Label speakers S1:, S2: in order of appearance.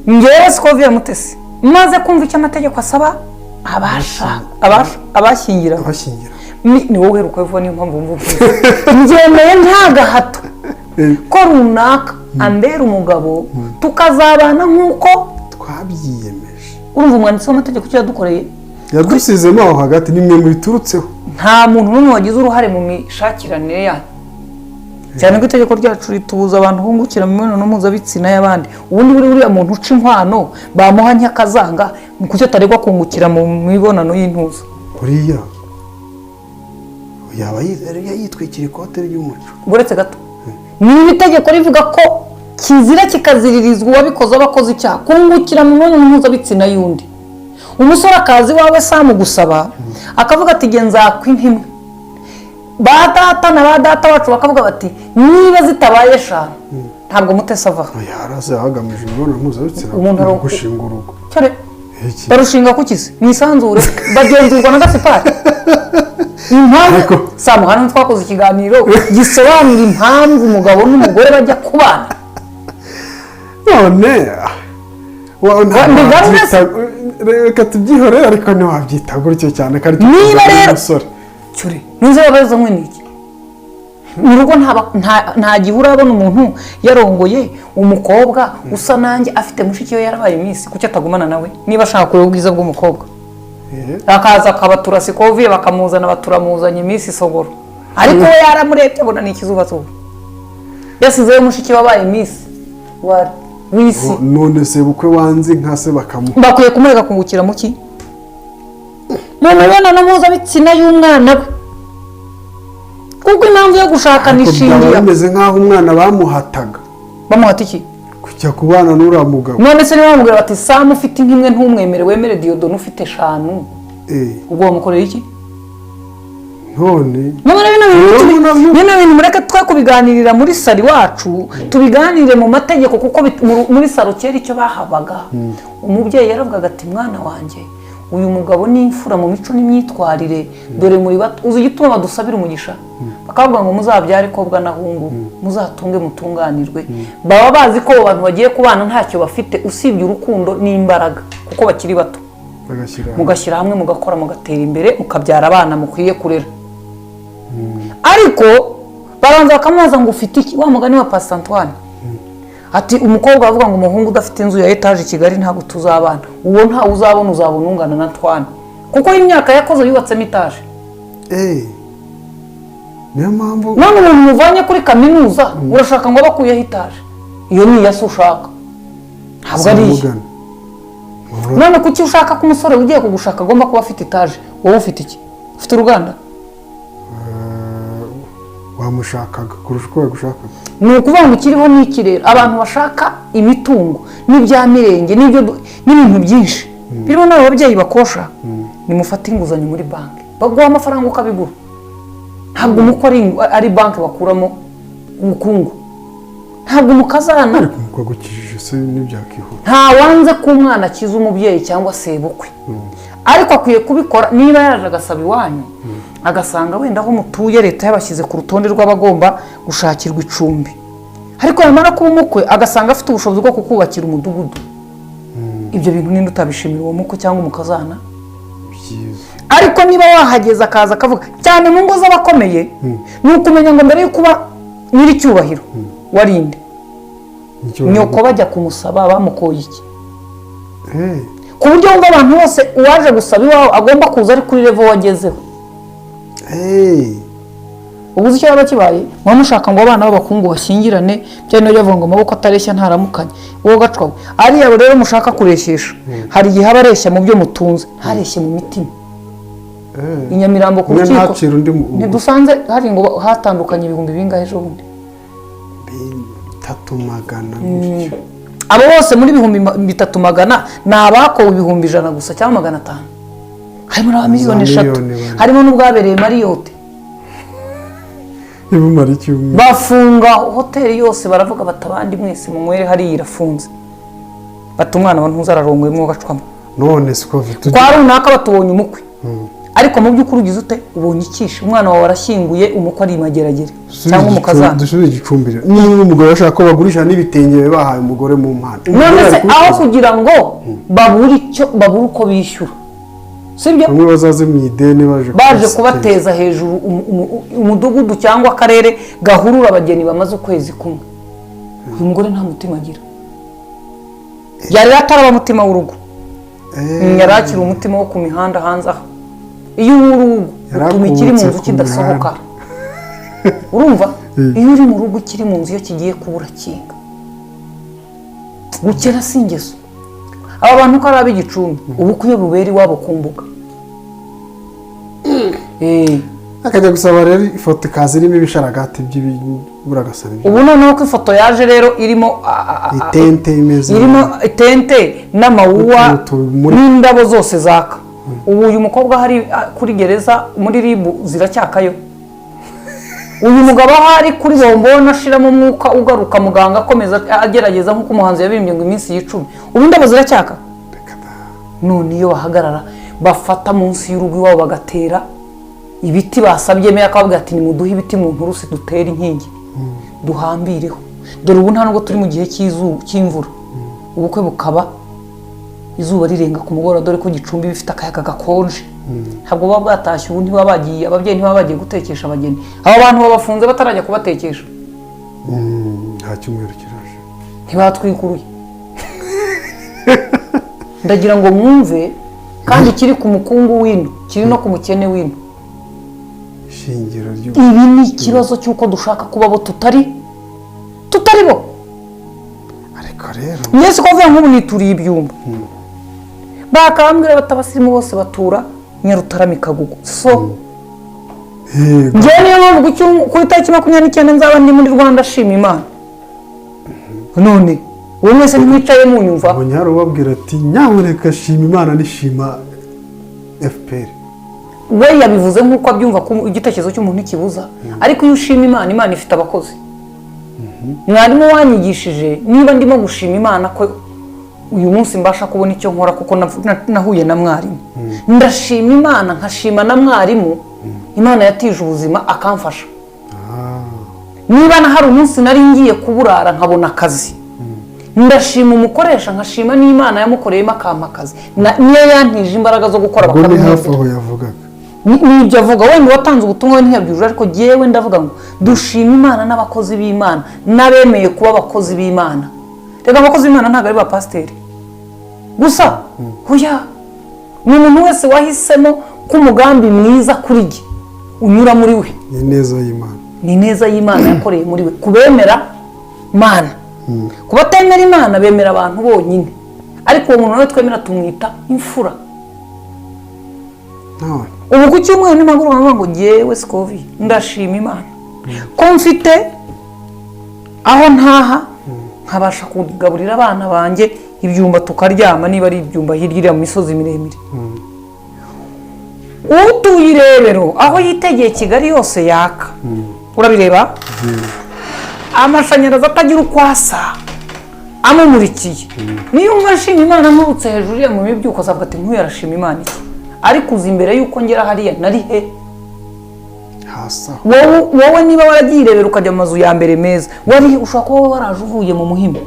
S1: Ngewe Scovia Mutesi, maze kumva icyo amategeko asaba abashyingira
S2: Abashyingira.
S1: Ni wowe uheruka kubivuga, niyo mpamvu wumva uvuze. Ngemeye nta gahato ko runaka ambera umugabo, tukazabana nk'uko
S2: twabyiyemeje.
S1: Urumva umwanditsi w'amategeko icyo yadukoreye?
S2: Yadusizemo aho hagati, nimwe mubiturutseho.
S1: Nta muntu n'umwe wagize uruhare mu mishakiranire yanyu, cyane ko itegeko ryacu ritubuza abantu bungukira mu mibonano mpuzabitsina y'abandi. Ubundi buriya muntu uca inkwano bamuha nyakazanga, kuki ataregwa kungukira mu mibonano y'intuza?
S2: Buriya yaba yitwikira ikote ry'umuco.
S1: Uretse gato, niba itegeko rivuga ko kizira kikaziririzwa, uwabikoze aba akoze icyaha, kungukira mu mibonano mpuzabitsina y'undi, umusore akaza iwawe samu gusaba, akavuga ati: "Nge nzakwa inka imwe." Ba data na ba data bacu bakavuga bati: "Niba zitabaye eshanu, ntabwo Mutesi avaho."
S2: Yaraze hagamije imibonano mpuzabitsina
S1: Umuntu
S2: mu gushinga urugo.
S1: Cyore.
S2: Iki?
S1: Barushinga kukizi mu isanzure, bagenzurwa na Gasipari. Impamvu samu, hano twakoze ikiganiro gisobanura impamvu umugabo n'umugore bajya kubana.
S2: None ntabwo
S1: Mbigarure se?
S2: Reka tubyihorere, ariko ntiwabyita gutyo cyane ko ari
S1: Niba rero
S2: umusore.
S1: Cyure, ntuzi babarizanywe n'iki mu rugo? Nta gihe urabona umuntu yarongoye umukobwa usa nanjye, afite mushiki we yarabaye Miss. Kuki atagumana nawe niba ashaka kureba ubwiza bw'umukobwa? Akaza akabatura Scovia, bakamuzana, baturamuzanye Miss Sogoro, ariko we yaramurebye abona ni ikizubazuba, yasizeyo mushiki we wabaye Miss w'isi.
S2: None se bukwe wanze inka se bakamuha?
S1: Bakwiye kumureka kungukira mu ki? Mu mibonano mpuzabitsina y'umwana we, kuko impamvu yo gushakana
S2: Ariko byaba
S1: ishingiye
S2: bimeze nk'aho umwana bamuhataga.
S1: Bamuhata iki?
S2: Kujya kubana n'uriya mugabo.
S1: None se niba bamubwira bati: "Samu ufite inka imwe ntumwemere, wemere Diyodoni ufite eshanu," ubwo bamukoreye iki?
S2: None
S1: None bino bintu bino bintu mureke twe kubiganirira muri salo iwacu, tubiganire mu mategeko, kuko muri salo kera icyo bahabaga, umubyeyi yaravugaga ati: "Mwana wanjye, uyu mugabo ni imfura mu mico n'imyitwarire. Dore muri bato, uzi igituma badusabira umugisha, bakavuga ngo muzabyare kobwa na hungu, muzatunge mutunganirwe." Baba bazi ko abo bantu bagiye kubana ntacyo bafite usibye urukundo n'imbaraga, kuko bakiri bato.
S2: Bagashyira
S1: Mugashyira hamwe, mugakora, mugatera imbere, mukabyara abana mukwiye kurera. Ariko babanza bakamubaza ngo: "Ufite iki?" Wa mugani wa Pastor Antoine ati: "Umukobwa avuga ngo umuhungu udafite inzu ya etaje i Kigali ntabwo tuzabana." Uwo ntawe uzabona, uzabona ungana na Antoine, kuko imyaka yakoze yubatsemo etaje.
S2: Niyo mpamvu.
S1: None umuntu muvanye kuri kaminuza, urashaka ngo abe akuyeho etaje? Iyo ni iya se ushaka, ntabwo ari iye.
S2: Zamugana.
S1: None kuki ushaka ko umusore ugiye kugushaka agomba kuba afite etaje? Wowe ufite iki? Ufite uruganda?
S2: Wamushakaga kurusha uko yagushakaga.
S1: Ni ukuvuga ngo ikiriho ni iki rero? Abantu bashaka imitungo n'ibya mirenge n'ibintu byinshi birimo n'abo babyeyi bakosha, nimufate inguzanyo muri banki, baguha amafaranga ukabigura. Ntabwo umukwe ari banki bakuramo ubukungu, ntabwo umukazana.
S2: Ariko umukwe agukijije se ntibyakihuta?
S1: Nta wanze ko umwana akiza umubyeyi cyangwa sebukwe, ariko akwiye kubikora niba yaje agasaba iwanyu, agasanga wenda aho mutuye leta yabashyize ku rutonde rw'abagomba gushakirwa icumbi, ariko yamara kuba umukwe agasanga afite ubushobozi bwo kukubakira umudugudu. Ibyo bintu ninde utabishimira, uwo mukwe cyangwa umukazana?
S2: Byiza.
S1: Ariko niba wahageze akaza akavuga, cyane mu ngo z'abakomeye, ni ukumenya ngo mbere yo kuba nyiricyubahiro warinde
S2: Nicyo.
S1: Nyoko bajya kumusaba bamukoye iki? Ku buryo wumva abantu bose, uwaje gusaba iwawe agomba kuza ari kuri level wagezeho. Ubu uzi icyo yaba kibaye? Muba mushaka ngo abana b'abakungu bashyingirane, bya bindi bavuga ngo amaboko atareshya ntaramukanye. Wowe gacwa we, ariya rero mushaka kureshyesha, hari igihe aba areshya mu byo mutunze, ntareshye mu mitima. I Nyamirambo ku
S2: Umwe
S1: rukiko
S2: ntacire undi
S1: ntidusanze hari ngo hatandukanye ibihumbi bingahe ejo bundi?
S2: 300 gutyo.
S1: Abo bose muri 300,000 ni abakowe 100,000 gusa cyangwa 500, harimo n'aba miliyoni
S2: Za
S1: 3.
S2: miliyoni bane.
S1: Harimo n'ubwabereye Marriott.
S2: Ibumara icyumweru.
S1: Bafunga hoteli yose, baravuga bati: "Abandi mwese munywere hariya irafunze." Bati: "Umwana wa ntuzararongoye, mwogacwamo."
S2: None siko
S1: Kwa runaka batubonye umukwe. Ariko mu by'ukuri ugize ute? Ubonye ikishe umwana wawe arashyinguye, umukwe ari imageragere cyangwa umukazana.
S2: Dusubize igicumbi rero. Niba umugore ashaka ko bagurisha n'ibitenge bahaye umugore mu mpano,
S1: none se
S2: Umugore ari
S1: aho
S2: kubikoza.
S1: Kugira ngo babure icyo, babure uko bishyura, sibyo?
S2: Bamwe bazaze mu ideni baje
S1: baje
S2: kubateza.
S1: Kubateza hejuru umudugudu cyangwa akarere gahurura abageni bamaze ukwezi kumwe. Uyu mugore nta mutima agira, yari ataraba umutima w'urugo. Yari akiri umutima wo ku mihanda hanze aha. Iyo uw'urugo utuma ikiri mu nzu
S2: Yarakubutse ku
S1: kidasohoka. Urumva, iyo uri mu rugo ukiri mu nzu, iyo kigiye kubura kinga. Gukena si ingeso. Aba bantu uko ari ab'Igicumbi, ubukwe iyo bubera iwabo ku mbuga.
S2: Akajya gusaba rero ifoto ikaza irimo ibisharagati by'iburagasana.
S1: Ubu noneho ko ifoto yaje rero irimo
S2: Itente imeze
S1: irimo itente n'amawuwa
S2: n'utuntu
S1: n'indabo zose zaka. Ubu uyu mukobwa hari kuri gereza, muri RIB ziracyakayo. Uyu mugabo aho ari kuri bombona ashiramo umwuka ugaruka, muganga akomeza agerageza, nk'uko umuhanzi yabirimbye ngo iminsi yicumi. Ubu indabo ziracyaka.
S2: Reka da.
S1: None iyo bahagarara bafata munsi y'urugo iwabo bagatera ibiti basabye meya, akababwira ati: "Nimuduhe ibiti mu nturusi dutere inkingi duhambireho, dore ubu nta nubwo turi mu gihe cy'izuba, cy'imvura." Ubukwe bukaba izuba rirenga ku mugoroba, dore ko Gicumbi bifite akayaga gakonje. Ntabwo buba bwatashye ubu, ntibaba bagiye, ababyeyi ntibaba bagiye gutekesha abageni. Aba bantu babafunze batarajya kubatekesha.
S2: Nta cyumweru kiraje.
S1: Ntibatwikuruye. Ndagira ngo mwumve kandi kiri ku mukungu w'ino, kiri no ku mukene w'ino.
S2: Ishingiro ry'u
S1: Ibi ni ikibazo cy'uko dushaka kuba bo tutari bo.
S2: Ariko rero
S1: Mwese ko avuga nk'ubu nituriye ibyumba, bakambwira bati: "Abasirimu bose batura Nyarutarama, Kagugu." So njyewe niyo mpamvu ku itariki 29 nzaba ndi muri Rwanda ashima Imana. None uwo mwese ntimwicaye munyumva?
S2: Mbonye hari ubabwira ati: "Nyamuneka shima Imana nishima FPR."
S1: We yabivuze nk'uko abyumva, ko igitekerezo cy'umuntu ntikibuza. Ariko iyo ushima Imana, Imana ifite abakozi. Mwarimu wanyigishije, niba ndimo gushima Imana ko uyu munsi mbasha kubona icyo nkora kuko nahuye na mwarimu, ndashima Imana nkashima na mwarimu Imana yatije ubuzima akamfasha. Niba na hari umunsi nari ngiye kuburara nkabona akazi, ndashima umukoresha nkashima n'Imana yamukoreyemo akampa akazi. Niyo yantije imbaraga zo gukora.
S2: Ubwo ni hafi
S1: Bakabimuhembera.
S2: aho yavugaga.
S1: Nibyo avuga. Wenda uwatanze ubutumwa we ntiyabyujuje, ariko jyewe ndavuga ngo dushima Imana n'abakozi b'Imana n'abemeye kuba abakozi b'Imana. Reka, abakozi b'Imana ntabwo ari ba pasiteri gusa, hoya. Ni umuntu wese wahisemo ko umugambi mwiza kuri jye unyura muri we.
S2: Ni ineza y'Imana.
S1: Ni ineza y'Imana yakoreye muri we ku bemera Imana. Ku batemera Imana bemera abantu bonyine, ariko uwo muntu nawe twemera tumwita imfura.
S2: None
S1: Ubu ku cyumweru nimagoroba nkavuga ngo: "Jyewe Scovia ndashima Imana ko mfite aho ntaha, nkabasha kugaburira abana banjye ibyumba tukaryama," niba ari ibyumba hirya iriya mu misozi miremire. Utuye irebero aho yitegeye Kigali yose yaka, urabireba, amashanyarazi atagira uko asa amumurikiye, niyo umva ashima Imana nturutse hejuru iriya mu mibyuko, azavuga ati: "Nk'uyu arashima Imana iki?" Ariko uzi imbere y'uko ngera hariya nari he?
S2: Hasi aho.
S1: Wowe niba waragiye irebera ukajya mu mazu ya mbere meza, wari ushobora kuba waraje uvuye mu Muhima.